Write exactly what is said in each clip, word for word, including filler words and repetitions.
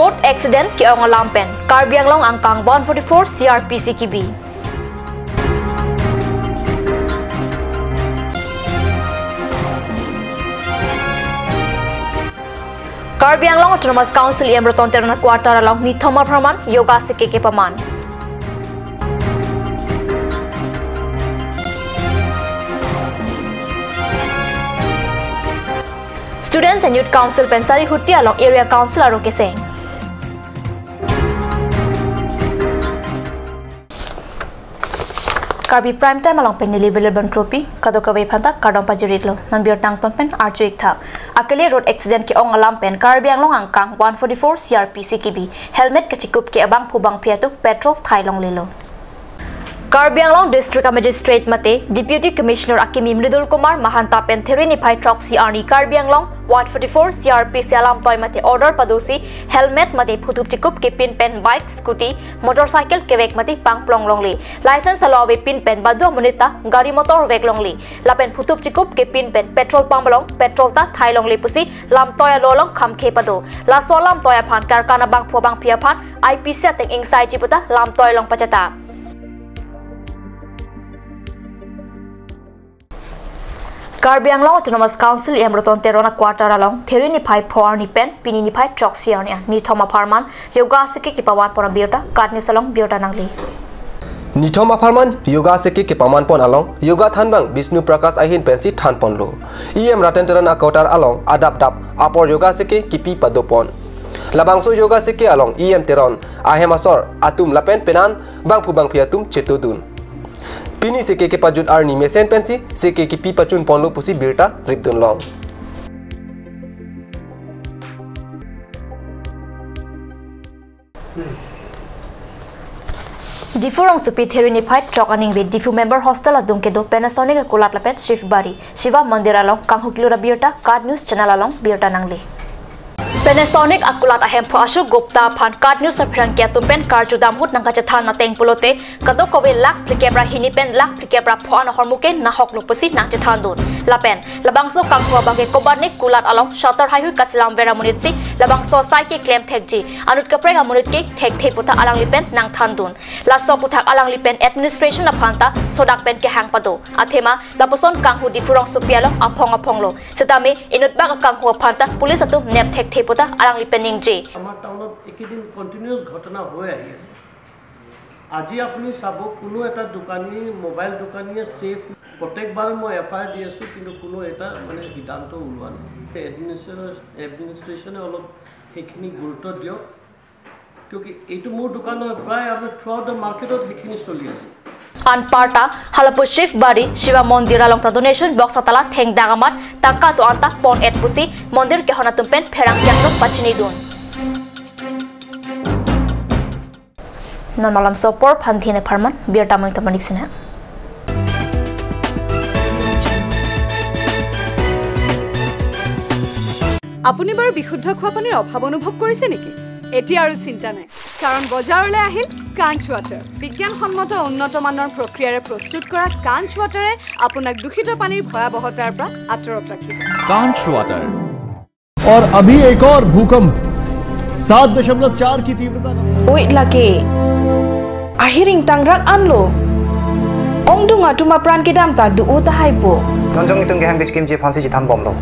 Road accident ke-ong alam pen Karbi Anglong angkang one forty-four C R P C kibi. Karbi Anglong Autonomous Council E M Ratan Teron a-quarter along nithom apharman yoga seke kepaman. Students and Youth Council pen Sarihuti along Area Council aro keseng. Karbi Prime Time along pen neli Wilibon Kropi, kadokave aphanta kardom pajir-iklo. Non birta angton pen arju-ik tha. Akele road accident ke-ong alam pen Karbi Anglong angkang one forty-four C R P C kibi helmet kachikup ke abangphu bangphi atum petrol thai longlelo. Karbi Anglong District a-Magistrate mate Deputy Commissioner akimi Mridul Kumar Mahanta pen Theru niphai throksi arni Karbi Anglong one forty-four C R P C alamtoi mate order padosi helmet mate phutup chikup kepin pen bike, scooty, motorcycle kevek mate pangplong longle. License alo avepin pen badu amonit ta gari motor vek longle. Lapen phutup chikup kepin pen petrol pump along petrol ta thai longle pusi lamtoi alo along khamkhe pado. Laso lamtoi aphan karkan abangphu bangphi aphan I P C ateng ingsaiji puta lamtoi along pachethak. Karbi Anglong Autonomous Council E M Ratan Teron a-quarter along Theru niphai pho arni pen pini niphai throksi arni nithom apharman yoga seke kepaman pon abirta KAT News along birta nangli. Nithom apharman yoga seke kepaman pon along yoga thanbang Bishnu Prakash ahin pensi than ponlo. E M Ratan Teron a-quarter along adap dap apor yoga seke kipi pado pon. Labangso yoga seke along E M Teron ahem asor atum lapen penan bangphu bangphi atum chetodun. Pini seke kepajut arni mesen pensi seke kipi pachun ponlo pusi birta ripdun long. Diphu rongsopi Theru niphai throk aningve Diphu Member Hostel adung kedo Panasonic akulat lapen Shiv Bari Shiva Mandir along kanghu kilut abirta KAT News channel along birta nangli. Panasonic akulat ahemphu Ashok Gupta aphan KAT News aphrang ke atum pen karjudam ahut nangkachethan ateng pulote kadokave lakh phlikep ra hini pen lakh phlikep ra pho an ahormu ke nahoklo pusi nangchethandun. Lapen labangso kanghu abang ke koban ne kulat along shutter haihui kaselam ver amonit si labangso asai keklem thekji anut kaprek amonit ke thekthe puta alangli pen nangthandun. Laso aphuthak alangli pen administration aphanta sodak pen kehang pado. Athema lapuson kanghu Diphu rongsopi along aphong aphonglo. Setame inutbak akanghu aphanta police atum nep thekthe puta alangli pen ningje. আমাৰ টাউনত এইকেইদিন কণ্টিনিউৱাছ ঘটনা হৈ আহি আছে। আজি আপুনি চাব, কোনো এটা দোকানী, মোবাইল দোকানীয়ে ছেফ, প্ৰত্যেকবাৰ মই এফ আই আৰ দি আছোঁ, কিন্তু কোনো এটা মানে সিদ্ধান্ত ওলোৱা নাই। এডমিনিষ্ট্ৰেশ্যন, এডমিনিষ্ট্ৰেশ্যনে অলপ সেইখিনি গুৰুত্ব দিয়ক, কিয়কি এইটো মোৰ দোকান নহয়, প্ৰায় আমাৰ থ্ৰুআউট দ্য মাৰ্কেটত সেইখিনি চলি আছে। Anparta halapu Shiv Bari Shiva Mandir along ta donation box atala thengdak amat tangka do-an ta pon-et pusi mondir kehon atum pen pherangke atum pachinidun. Non malomso apor phan thin apharman birta mung tamanik sina. আপুনি বাৰু বিশুদ্ধ খোৱা পানীৰ অভাৱ অনুভৱ কৰিছে নেকি? এতিয়া আৰু চিন্তা নাই, কাৰণ বজাৰলৈ আহিল কাঞ্চ ৱাটাৰ। বিজ্ঞানসন্মত উন্নত মানৰ প্ৰক্ৰিয়াৰে প্ৰস্তুত কৰা কাঞ্চ ৱাটাৰে আপোনাক দূষিত পানীৰ ভয়াৱহতাৰ পৰা আঁতৰত ৰাখিব। Kanch Water। और अभी एक और भूकंप सात दशमलव चार की तीव्रता का। Oi lake. Ahiring tangrak anlo. Ongdung atum apran kedam ta do-o tahai po. Non jong itum ke hem kechikimji aphansi chethan bomlo.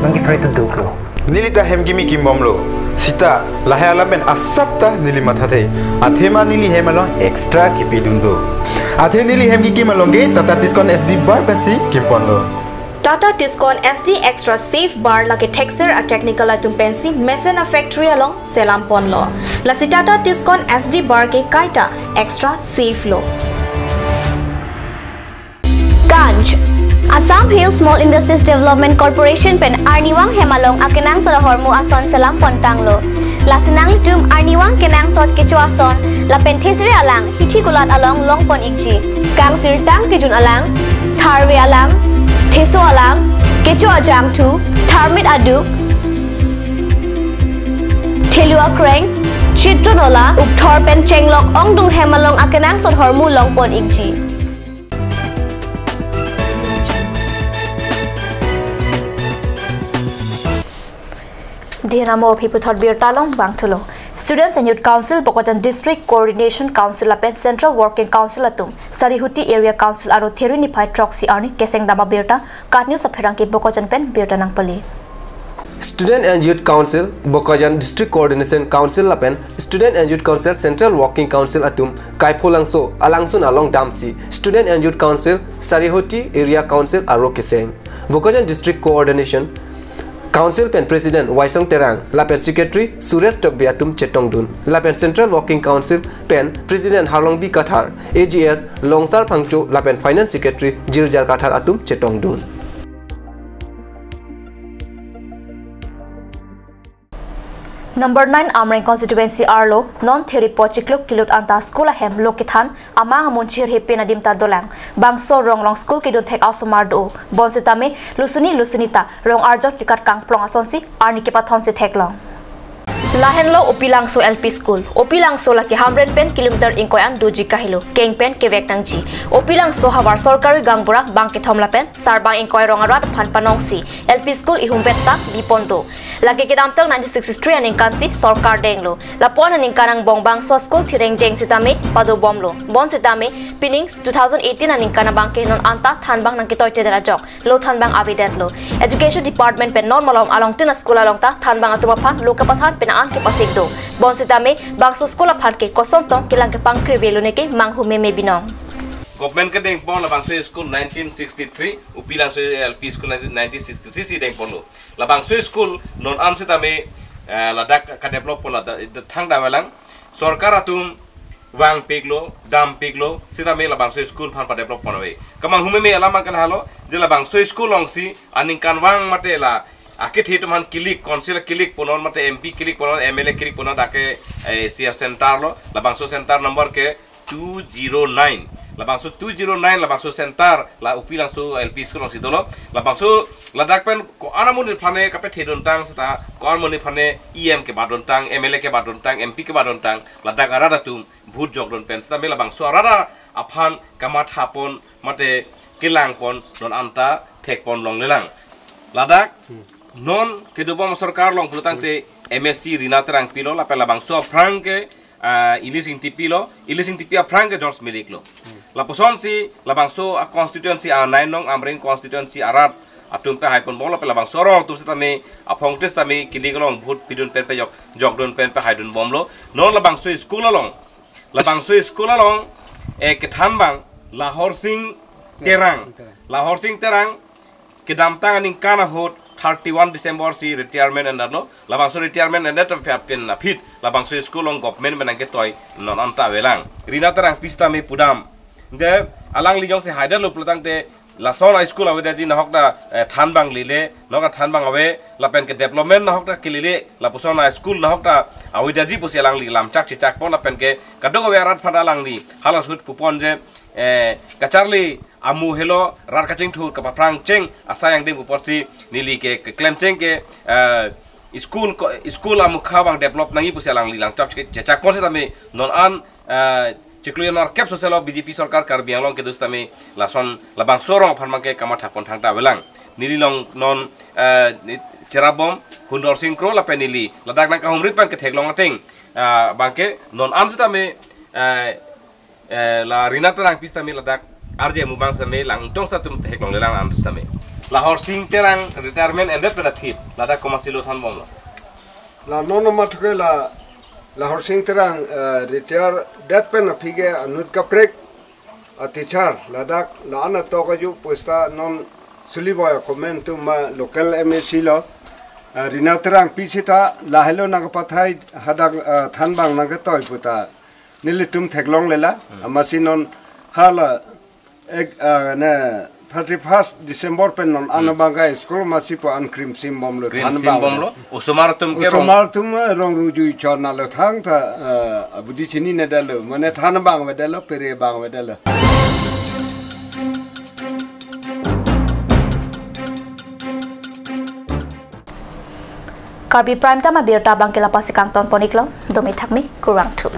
Non ke pray to do lo. Neli ta hem kimi kim bomlo. Sita lahai alam pen asap ta neli mathathe. Athema neli hem along extra kipidun do. Athe neli hem kikim along ke Tata Tiscon S D bar pensi kim ponlo. Tata Tiscon S D Extra Safe Bar lake thekser a-technical atum pensi mesen a-factory along selam ponlo. Lasi Tata Tiscon S D Bar ke kaita extra safe lo. Kanch, Assam Hill Small Industries Development Corporation pen arnivang hem along akenangsot ahormu ason selam pontanglo. Lasi nanglitum arnivang kenangsot kecho ason lapen thesere alang hithi kulat along longpon ikji. Kangsirtang kejun alang, tharve alang, theso alang, kecho ajangthu, tharmit aduk, thelu akreng, chitron ola, ukthor pen chenglok ongdung hem along akenangsot ahormu longpon ikji. Dihena mo aphi puthot birta long vangthulo. Students and Youth Council, Bokajan District Coordination Council lapen Central Working Council atum Sarihuti Area Council aro Theruni phai throksi arni keseng dam abirta, KAT News apherangke Bokajan pen birta nangpali. Student and Youth Council, Bokajan District Coordination Council lapen Student and Youth Council Central Working Council atum Kaipholangso alangsun along damsi Student and Youth Council, Sarihuti Area Council aro keseng. Bokajan District Coordination Council pen President Waisong Terang lapen Secretary Suresh Tokbi atum chetongdun. Lapen Central Working Council pen President Harlongbi Kathar, A G S Longsar Phangcho lapen Finance Secretary Jirjar Kathar atum chetongdun. Number nine Amreng constituency arlo non Theripo Chikluk Kilut anta school ahem lo kethan amang amun chirhe pen adim ta dolang. Bangso rong along school kedun thek asomar do. Bonsitame lusuni lusuni ta rong arjot likat kangplong asonsi arni kepathonsi theklong. Lahenlo Upilangso L P School. Upilangso lake Hamren pen kilometer ingkoi an doji kahelo. Keng pen kevek nangji. Upilangso havar sorkari gaonbura bang kethom lapen sarbang ingkoi rong arat aphan panongsi L P School ihum vet ta bipon do. Lake kedamtang nineteen sixty-three aningkan si sorkar denglo. Lapu-an aningkan angbong bangso school thireng jeng sitame padobomlo. Bonsitame pining two thousand eighteen aningkan abangke non anta thanbang nangketoi tedet ajok lo thanbang avedetlo. Education Department pen non malom along tin a-school along ta thanbang atum aphan lo kapathan pen an kepasik do. Bonsitame bangso school aphan ke koson tong kelang kepangkri velo neke manghu meme binong. Government kedengpon labangso school nineteen sixty-three, Upilangso L P School nineteen sixty-three si dengponlo. Labangso school non an sitame, eh, ladak kadevelop pon ladak thangta avelang. Sorkar atum vangpiklo, dampiklo, sitame labangso school aphan padevelop pon ave. Kemanghu meme alam angkan halo, je labangso school alongsi aningkanvang mate la akethe atum aphan kilik, council kilik punon mate M P kilik punon, M L A kilik punon, dak ke, eh, C R center lo, labangso center number ke two zero nine. Labangso two zero nine labangso center la Upilangso L P School alongsi dolo. Labangso ladak pen ko-an amonit aphan ne kapethedun tang seta, ko-an amonit aphan ne E M kebatdun tang, M L A kebatdun tang, M P kebatdun tang, ladak arat atum vote jokdun pen sitame labangso arat aphan kamathapon mate kelangpon non anta thekpon longlelang. Ladak non kedobom sorkar along pulotangte M A C Rina Terangpi lo, lapen labangso aphrang ke, ah, Ilis Ingtipi lo, Ilis Ingtipi aphrang ke George Milik lo. Lapusonsi labangso a-constituency a-nine nong Amreng constituency arat atum pehaiponbomlo, lapen labangso arong atum sitame aphong test sitame kilik along vote pidun pen pejok, jokdun pen pehaidunbomlo. Non labangso school along, labangso school along, eh, kethanbang Lahor Sing Terang. Terang. Lahor Sing Terang kedamtang aningkan ahut thirty-one December si retirement endetlo. Labangso retirement endet pen aphi aphi labangso school along government pen nangketoi non anta avelang. Rina Terangpi sitame pudam. De alangli jongsi haidetlo pulotangte lason a-school avedetji, nahok ta, eh, thanbang lele, nahok ta thanbang ave, lapen ke development nahok ta kelele, lapuson a-school nahok ta avedetji pusi alangli lamchak chechakpon, lapen ke kadokave arat aphan alangli hala ahut pupon je, eh, kacharli amu helo, rat kachingthur kapaphrang cheng asai angdeng pu apotsi neli ke, keklemcheng ke, eh, school ko, school amukha abang develop nangji pusi alangli lamchak che, chechakpon sitame non an, eh, chiklo ino kep soselo B J P sorkar Karbi Anglong kedo sitame lason labangso arong aphan abangke kamathapon thangta avelang. Neli along non, eh, ni cherabom Hundor Sing Kro lapen neli ladak nangkahumri pen ketheklong ateng, eh, abangke non an sitame, eh, eh, la Rina Terangpi sitame ladak arje mubang sitame langtong sita atum theklonglelang an sitame. Lahor Sing Terang retirement endet pen aphi ladak komatsi lo thanbomlo? La non amat ke la, Lahor Sing Terang, eh, retire det pen aphi ke anut kaprek a-teacher ladak la-an atok aju pusta non Suliboi a-comment atum ma local M A C lo, eh, Rina Terangpi sita lahelo nangkepathai hadak, eh, thanbang nangketoi puta nelitum theklonglelang. Hmm. Amatsi non hala ek, ah, ne thirty-first December pen non, hmm, an abangke school amatsi pu an krimsimbomlo, krimsimbomlo. Thanbang. Osomar atum ke rong, osomar atum, eh, rong rujui chon nalo thangta, eh, abidi chininedetlo, mane thanbang avedetlo, pere bang avedetlo. Karbi Prime Time abirta abangke la-ansi kangtonpon-iklo, dome thakme, kurvangthu.